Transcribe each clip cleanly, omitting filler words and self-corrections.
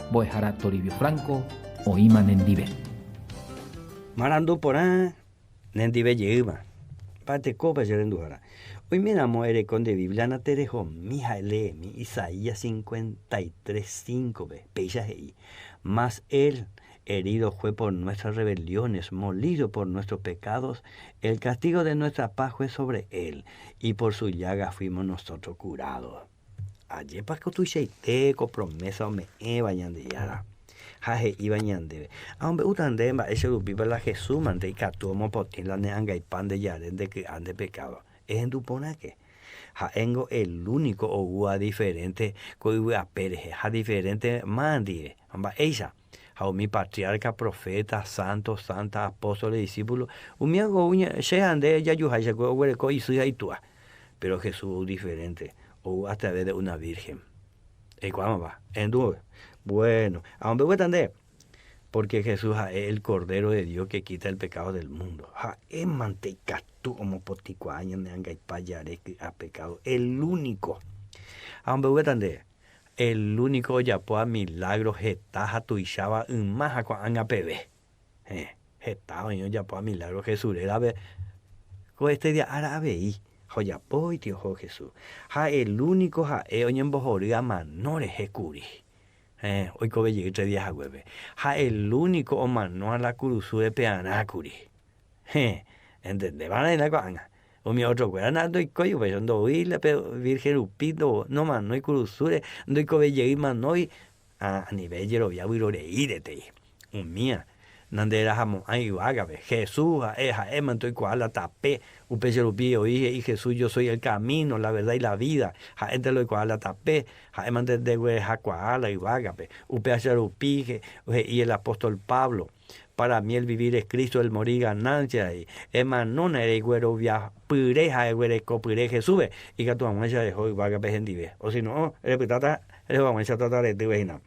Mbo'ehára Toribio Franco oĩma nendive. Marandu porã nendive jeýma. Mba'etekópa che renduhára. Oiméramo ereko nde Biblia naterehomi ha eleemi Isaías 53, 5-pe, péicha he'i, Mas él, herido fue por nuestras rebeliones, molido por nuestros pecados, el castigo de nuestra paz fue sobre él, y por su llaga fuimos nosotros curados. Ajépa ko tuichaite ko promesa ome'ẽva Ñandejára ha he'íva ñandéve. Amombe'úta ndéve mba'éicha rupípa la Jesús mante ikatu omopotĩ la ne angaipa nde jare nde ky'a nde pekádo. Ehendu porãke. Ha'éngo el úniko oúva diferente ko yvy ape rehe ha diferente má ndive. Ha mba'éicha? Ha umi patriarca, profeta, santo, santa, apóstoles, discípulo, umi ou che ha nde jajuháicha kue oguereko isy ha itúa. Péro Jesús ou diferente, ou a través de una vírgen. Eikuaámapa? Ehendu. Bueno, amombe'úta nde, porque Jesús ha'e el Cordero de Dios que quita el pecado del mundo. Ha'e mante ikatu omopotĩkuaa ñane angaipa jare ky'a pecado, el único. Amombe'úta nde, el único ojapóva milagro heta ha tuicháva yma ha ko'ág̃a peve. Heẽ, heta oĩ ojapóva milágro Jesús rérape ko este día ára avei, ha ojapóiti oho Jesús. Ha el úniko ha'e oñembohory amano rehe kuri. Heẽ, oikove jey tre día haguépe. Ha el úniko omano a la kurusúre pearã kuri. Heẽ, entendéva raẽna ko'ág̃a. Umi ótrokuéra ndoikói upéicha, ndoúi la pe vírhen rupi, nomanói kurusúre, ndoikove jey manói, Ha anive ejerovia vyroreíre te'i. Umía, nanderahamo'ãi yvágape. Jesús ha'e, ha'émante oikuaa la tape. Upéicha rupi oĩ he'i Jesús yo soy el camino, la verdad y la vida. Ha'énte la oikuaa la tape, ha'émante ndeguerahakuaa la yvágape. Upéicha rupi he'i el apóstol Pablo, Para mí el vivir es Cristo, el morir ganancia, he'i. Emanóna ereguerovia pyre ha eguereko pyre Jesúspe, ikatu hag̃uáicha reho yvágape hendive. O si no, repytáta reho hag̃uáicha tata retýpe hína.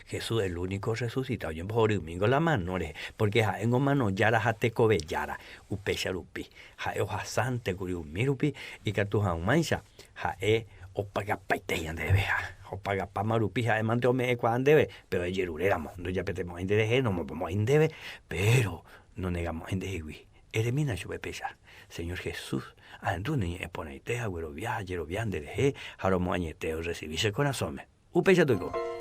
Jesús el único resucitado, oñembohorymingo la mano rehe, porque ha'éngo mano jára ha tekove jára. Upéicha rupi, ha'e ohasánte kuri umi rupi ikatu hag̃uáicha ha'e opagapaite ñandéve ha opagapáma rupi ha'émante ome'ẽkuaa ndéve, péro ejeruréramo, ndojapetemo'ãi nderehe, nomopomo'ãi ndéve, péro nonegamo'ãi ndehegui. Eremína chupe péicha, Señor Jesús, ahendu ne ñe'ẽ porãite, aguerovia, ajerovia nderehe ha romoañete orresivi che korasõme. Upéicha toiko.